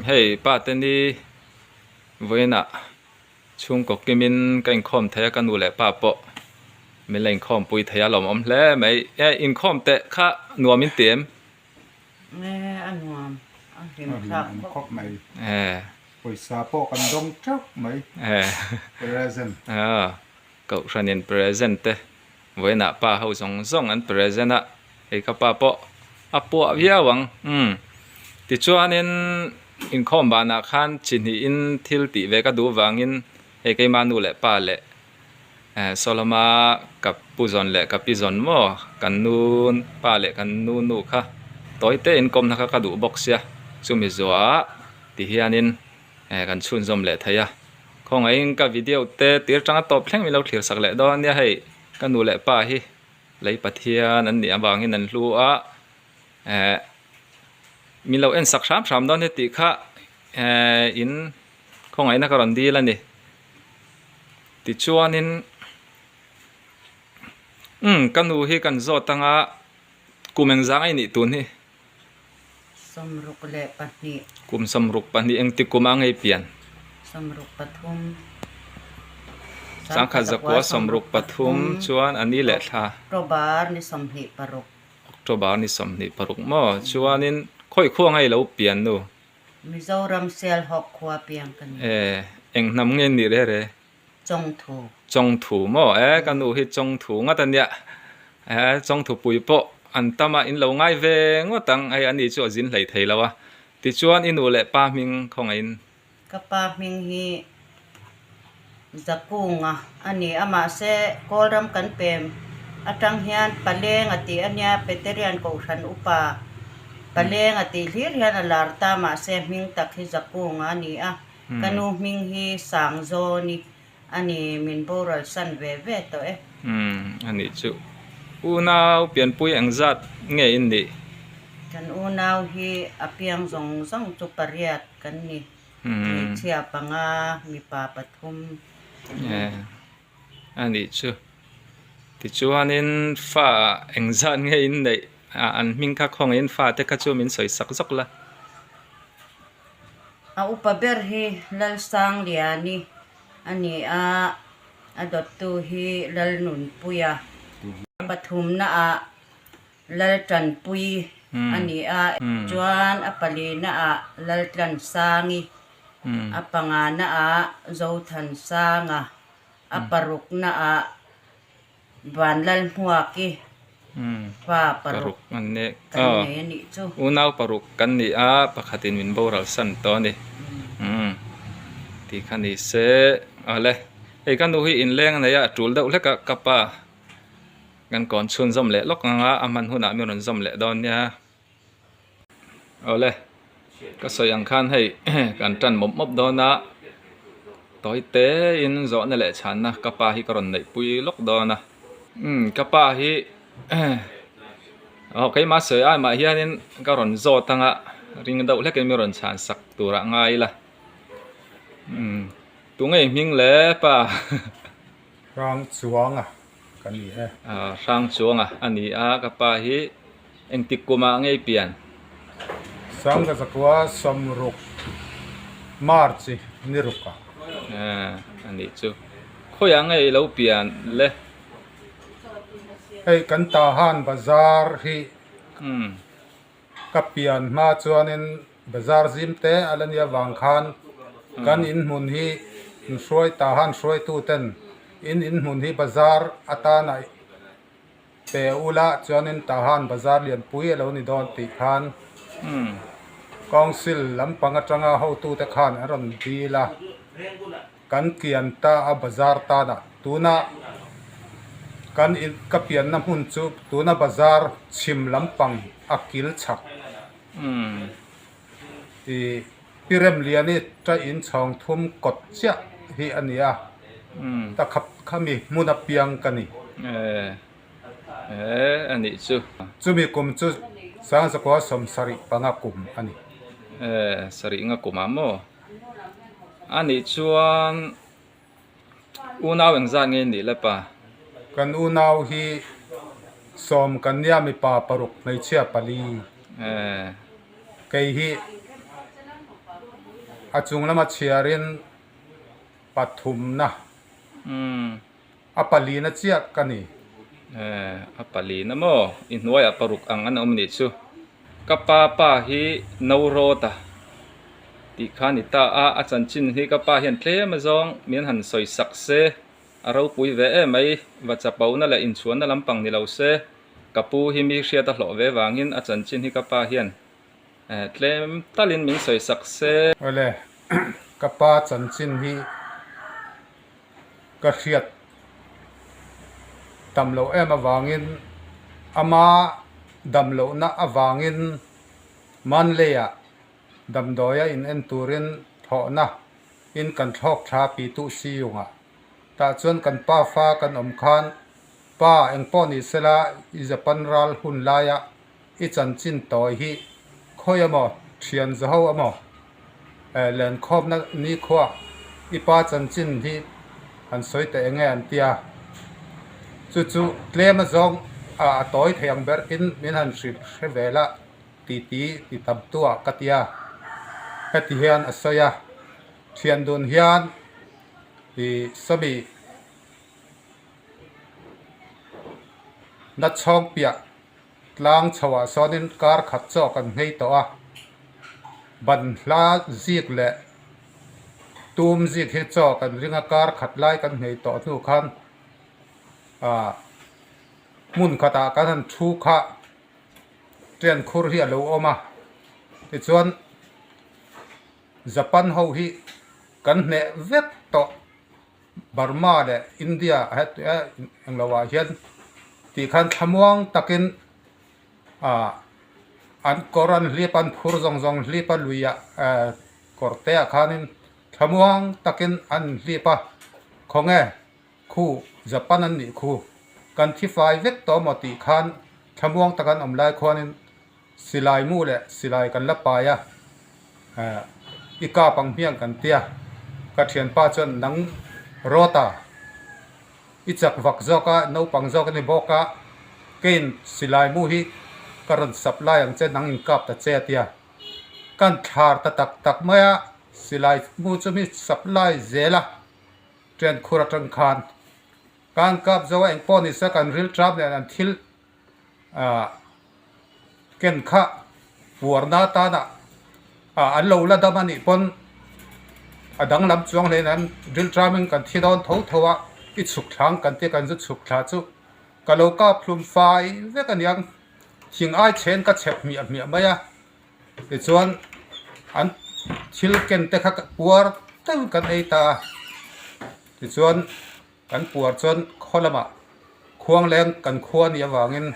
Hei pa te ni vawiinah chhungkaw kimin ka inkhawm thei a ka nu leh pa pawh min la inkhawm pui thei a lawmawm hle mai. E inkhawm teh kha nuam in ti em? E a nuam a hlim thlak khawp mai. E pawisa pawh kan dawng teuh mai. E present. A kohhranin present te Vawiinah pa ho zawng zawng an present a, hei ka pa pawh a puah viau ang. Umm. Tichuanin inkhawm banah khan chi hnihin thil tih ve ka duh vangin hei keima nu leh pa leh eh Soloma ka pu zawn leh ka pi zawn maw kan nu pa leh kan nu nu kha tawi te inkawmna kha ka duh bawk sia chumi zuah tihianin eh kan chhunzawm leh thei a. Khawngaihin ka video te tir tanga tawp thleng min lo thlir sak leh dawn ania hei ka nu leh pa hi lei Pathian an nih avangin an hlu a eh min lo en sak hram hram dawn nia tih kha eh in khawngaihna ka rawn dil a ni tichuanin umm ka nu hi kan zawt anga kum engzang a inih tun hi. 22. Kum 22 engti kum a ngei pian? 63. Sangkhat zakua 63 chuan a ni leh thla. October ni 26. October ni 26 maw? Chuanin khawi khua ngei lo pian nu? Mizoram Sialhawk khua piang ka ni. E, eng hnam nge ni re re? Chawngthu. Chawngthu maw? E, ka nu hi Chawngthu ngat a nia. E, Chawngthu pui pawh an tam a, in lo ngai ve ngawt ang. Hei ani chu a zin hlei thei lo a. Tichuan i nu leh pa hming khawngaihin. Ka pa hming hi Zakunga a ni a, mahse Kawlram kan pem atang hian Paleng a tih a nia, Peterian Kohhran upa Paleng a tih hlir hian a lar ta, mahse hming tak hi Zakunga a ni a. Ka nu hming hi Sangzawni a ni, min boral san ve ve tawh e. Umm a nih chu. Unau pianpui engzat nge in nih? Kan unau hi a piang zawng zawng chu pariat kan ni. Hmeichhia panga, mipa pathum kan ni. E a nih chu. Tichuanin fa engzat nge in neih? An hming kha khawngaihin fa te kha chu min sawi sak zawk la. A upa ber hi Lalsangliani a ni a, a dawttu hi Lalnunpuia. Pathumnaah Laltanpui a ni a, chuan a palinaah Laltlansangi, a panganaah Zothansanga, a paruknaah Vanlalhmuaki fa paruk an ni kan nei a nih chu. Unau paruk kan ni a, pakhatin min boral san tawh a ni. Tih kha ni se awle hei ka nu hi inleng a nei a, a tul deuh hlek a ka pa kan kawn chhunzawm leh lawk ang a, a hman hunah min rawn zawm leh dawn nia. Awle ka sawi ang khan hei kan tan mawp mawp dawn a tawi te in zawhna leh chhanna ka pa hi ka rawn neih pui lawk dawn a umm ka pa hi aw keimah sawi ai mah hianin ka rawn zawt anga ring deuh hlek in min rawn chhan sak tur ah ngai ila umm tunge hming le pa. Hrang chuanga ka ni e. Hrang chuanga a ni a, ka pa hi engtik kumah ngei pian? Sangha zakua sawmruk March ni rukah. A nih chu. Khawiah nge i lo pian le? Hei kan Tahan bazar hi ka pian hma chuanin bazar zim te a la nia vang khan kan inhmun hi hruai Tahan hruaituten in inhmun hi bazar atana pe ula chuanin Tahan bazar lianpui a lo ni dawn tih khan council lampang atanga hotute khan an rawn dil a. Kan kian ta a bazar tana tuna kan in ka pianna hmun chu tuna bazar chhim lampang a kil chhak ih pi Remliani ta in chhawng thum kawt chiah hi a ni a ta khap khami hmun a piang ka ni. E a nih chu. Chumi kum chu Sangzakua sawmsarih panga kum a ni. E sarih nga kum ah maw? A nih chuan unau engzat nge nih le pa? Kan unau hi sawm kan nia mipa paruk hmeichhia pali. E. Kei hi A chung lama chhiarin pathumna a palina chiah ka ni. A palina maw? I hnuaiah paruk ang an awm nih chu. Ka pa pa hi no rawt a tih kha a ni ta a, a chanchin hi ka pa hian tlem azawng min han sawi sak se, a ropui ve em mai, va chapona leh inchhuanna lampang ni lo se, ka pu hi mi hriat a hlawh ve vangin a chanchin hi ka pa hian tlem talin min sawi sak se. Awle, ka pa chanchin hi ka hriat tam loh em avangin ama dam lohna avangin Manley-ah damdawia in en turin thlawhna in kan thlawk thla pi tuh siyungah tah chuan kan pa fa kan awm khan pa engpawh ni sela i Japan ral hun laia i chanchin tawi hi khawi emaw thian zaho emaw lenkhawmna nikhua i pa chanchin hi han sawi teh enge an tia chu chu tlem azawng a tawi thei ang ber in min han hrilh hre vel a ti ti ti tam tuah ka tia heti hian a sawi a thian dun hian ih sawmi na chhawng piah Tlang chhoah sawnin kar khat chaw kan nghei tawh a, ban hla zik leh tum zik hi chaw kan ring a, kar khat lai kan nghei tawh hnu khan ah hmun khatah kan han thu kha train khur hi a lo awm a, tichuan Japan ho hi kan hneh vek tawh. Burma leh India englo ah hian tih khan thlamuang takin ah an kawr an hlip a an phur zawng zawng hlip a lui ah eh kawr te ah khanin thlamuang takin an hlip a khawnge khu Japan an nih khu kan thi fai vek tawh maw tih khan thlamuang taka an awm lai khuanin Silai mu leh silai kan la pai a, i kap ang hmiang kan tia, ka thianpa chuan nang rawt a, i chak vak zawk a, naupang zawk a ni bawk a, keiin silai mu hi ka rawn supply ang che nang in kap ta che a tia, kan thlar ta tak tak mai a, silai mu chu mi supply zel a, train khur atang khan kan kap zo a engpawh ni se kan ril tram nen an thil ah ken kha puarna atana ah an lo la dam a nih pawn a danglam chuang hle nan ril tramin kan thi dawn tho tho a i chhuk thlang kan tia kan zu chhuk thla chu ka lo kap hlum fai vek a niang thing ai chhen ka chhep hmiah hmiah mai a tichuan an thil ken te kha puar deuhin kan ei ta a tichuan. Kan puar chuan khaw lamah khuangleng kan khua nih avangin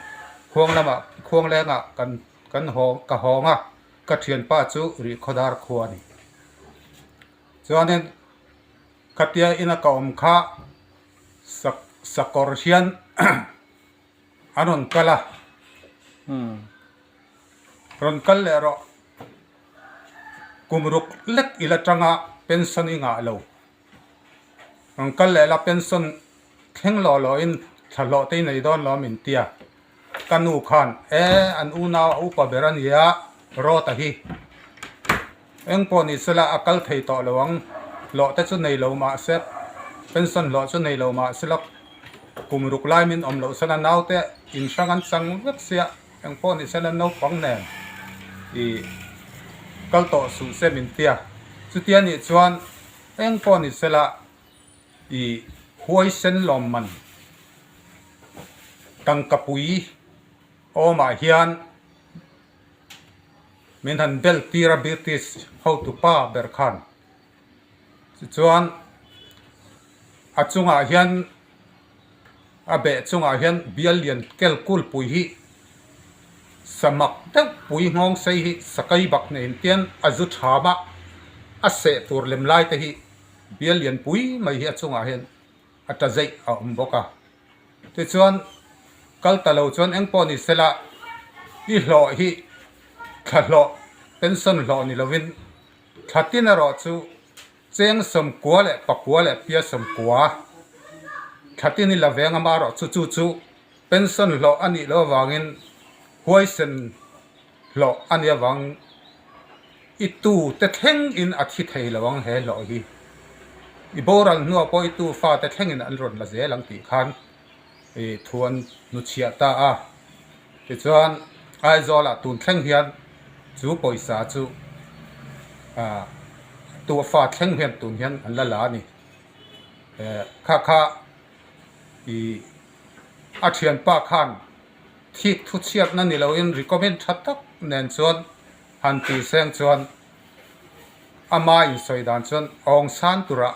khuang lamah khuanglengah kan kan haw ka hawng a, ka thianpa chu Rihkhawdar khua a ni. Chuanin khatia ina ka awm kha sak sakawr hian an rawn kal a, rawn kal leh rawh kum ruk lek ila tanga pension i ngah lo. Rawn kal leh la pension thleng lawh lawhin thla hlawh te i nei dawn lo min tia. Ka nu khan e an unau a upa ber a nia Rawta hi eng pawh ni sela a kal thei tawh lo ang hlawh te chu nei lo mahse pension hlawh chu nei lo mahse la kum ruk lai min awm loh sela naute in hrang an chang vek sia eng pawh ni sela naupang nen i kal tawh suh se min tia. Chutia nih chuan Eng pawh ni sela i huaisen lawmman tangkapui awmah hian min han bel tir a British hotupa ber khan. Tichuan a chungah hian a beh chungah hian bial lian kel kulpui hi samak deuh pui nghawng sei hi sakai bak nen tian a zu tham a, a seh tur lem lai te hi bial lian pui mai hi a chungah hian a ta zeih a awm bawk a. Tichuan kal ta lo chuan eng pawh ni sela i hlawh hi thla hlawh pension hlawh ni lovin thla tin erawh chu Cheng sawmkua leh pakua leh pia sawmkua thlatin i la veng a marawh chu chu chu pension hlawh a nih loh avangin huaisen hlawh a nih avang I tu te thleng in a thi thei lo ang he hlawh hi. I boral hnuah pawh i tu fa te thleng in an rawn la zel ang tih khan i thu an hnuchhiah ta a. Tichuan Aizawl ah tun thleng hian chu pawisa chu ah tu fa thleng hian tun hian an la la a ni. Kha kha i a thianpa khan thik thu chhiatna ni loin recommend tha tak nen chuan han ti seng chuan ama insawi dan chuan awng san tura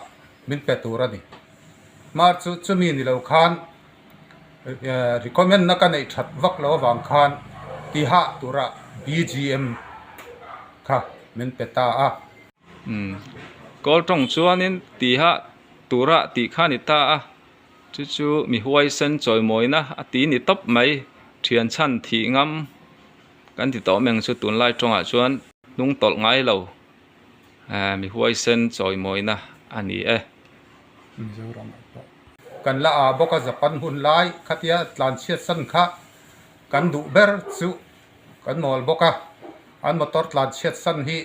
min pe tur a ni. Mar chu chumi ni lo khan recommend na ka neih that vak lo avang khan tihah tura BGM kha min pe ta a. Kawl tawng chuanin tihah tura tih kha a ni ta a. Chu chu mi huaisen chawimawina a ti ni tawp mai. Thian chhan thih ngam kan ti tawh meng chu tunlai tawngah chuan hnung tawlh ngai lo mi huaisen chawimawina a ni e. Kan la ah bawk a Japan hun lai khatia tlanchhiat san kha kan duh ber chu kan mawl bawk a, an motor tlanchhiat san hi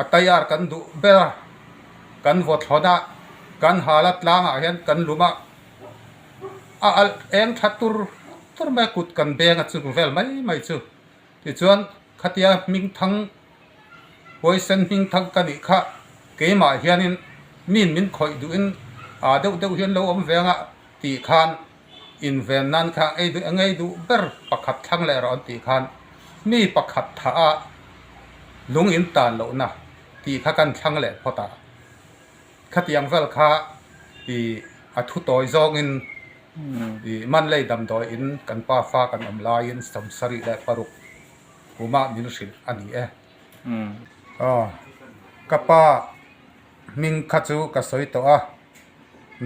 a tayar kan duh ber a, kan vaw thlawn a, kan hal a tlangah hian kan lum a, a alh eng tha tur tur mai a kut kan beng a chung vel mai mai chu. Tichuan khatia hming thang huaisen hming thang ka nih kha keimah hianin min min khawih duhin aa deuh deuh hian lo awm ve anga tih khan inven nan kha ei duh engei duh ber pakhat thlang leh rawh an tih khan mi pakhat thah a lung in tan lohna tih kha kan thlang leh phawt a, khatiang vel kha ih a thu tawi zawngin ih Manlei damdawi in kan pa fa kan awm laiin 76 kumah min hrilh a ni e. Aw ka pa hming kha chu ka sawi tawh a.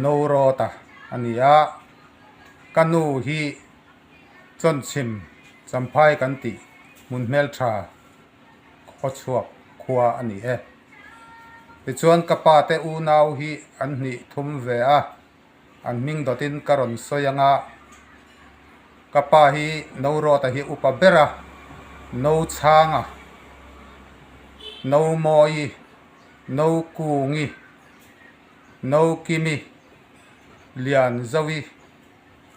No rawt a a ni a, ka nu hi Chawnchhim Champhai kan tih hmun hmeltha khawchhuak khua a ni e. Tichuan ka pa te unau hi an hnih thum ve a, an hming dawtin ka rawn sawi ang a, ka pa hi No rawt a hi upa ber a, No chhang a, No mawi, No kungi, No Kimi, Lian Zovi,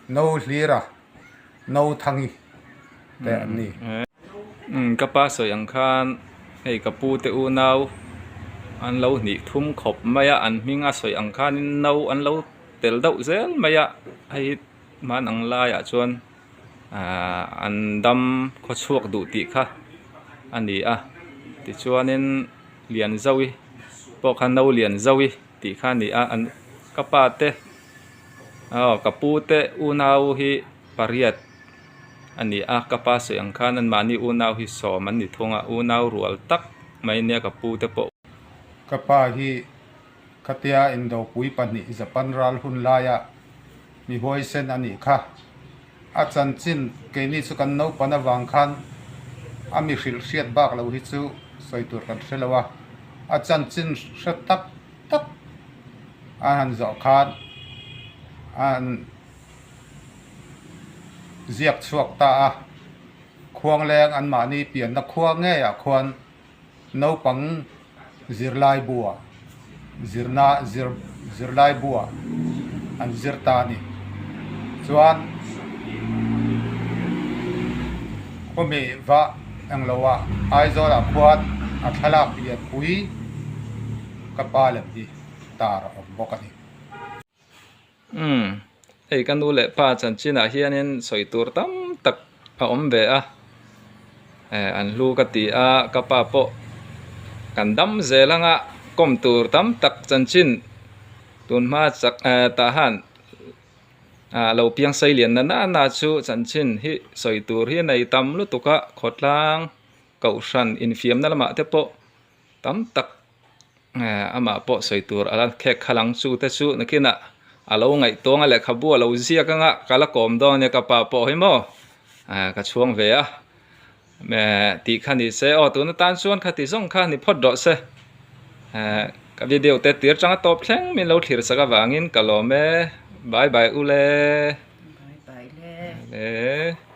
No Hlira, No Thangi te an ni. Umm ka pa sawi ang khan hei ka pu te unau an lo hnih thum khawp mai a, an hming a sawi ang khanin no an lo tel deuh zel mai a, hei hi hman ang laiah chuan ahh an dam khaw chhuak duh tih kha a ni a, tichuanin. Lian Zoe pawh kha No Lian Zoe tih kha a ni a, an ka pa te aw ka pu te unau hi pariat a ni a, ka pa sawi ang khan anmahni unau hi sawm an ni thung a, unau rual tak mai nia ka pu te pawh. Ka pa hi khatia indopui pahnih Japan ral hun laia mi huaisen a nih kha. A chanchin keini chu kan naupan avang khan a mi hrilh hriat bak lo hi chu sawi tur kan hre lo a, a chanchin hre tak tak a han zawh khan a han ziak chhuak ta a, Khuangleng anmahni pianna khua ngeiah khuan Naupang zirlai bua zirna zir zirlai bua an zir ta a ni. Chuan khawmi va englo ah Aizawl ah khuan a thlalak lianpui ka pa lem hi tar a awm bawk a ni. Umm hei ka nu leh pa chanchinah hianin sawi tur tam tak a awm ve a eh an hlu ka ti a ka pa pawh kan dam zel anga kawm tur tam tak chanchin tun hma chak eh tah han ah lo piang sei lian na na chu chanchin hi sawi tur hi nei tam lutuk a khawtlang kohhran infiamna lamah te pawh tam tak eh amah pawh sawi tur a la khek khalh ang chu te chu nakinah a lo ngaihtuang a lehkhabu a lo ziak anga ka la kawm dawn ania ka pa pawh hi maw eh ka chhuang ve a eh tih kha ni se aw tuna tan chuan khati zawng kha ni phawt rawh se eh ka video te tir tanga tawp thleng min lo thlir sak avangin ka lawm e bye bye ule bye bye le le.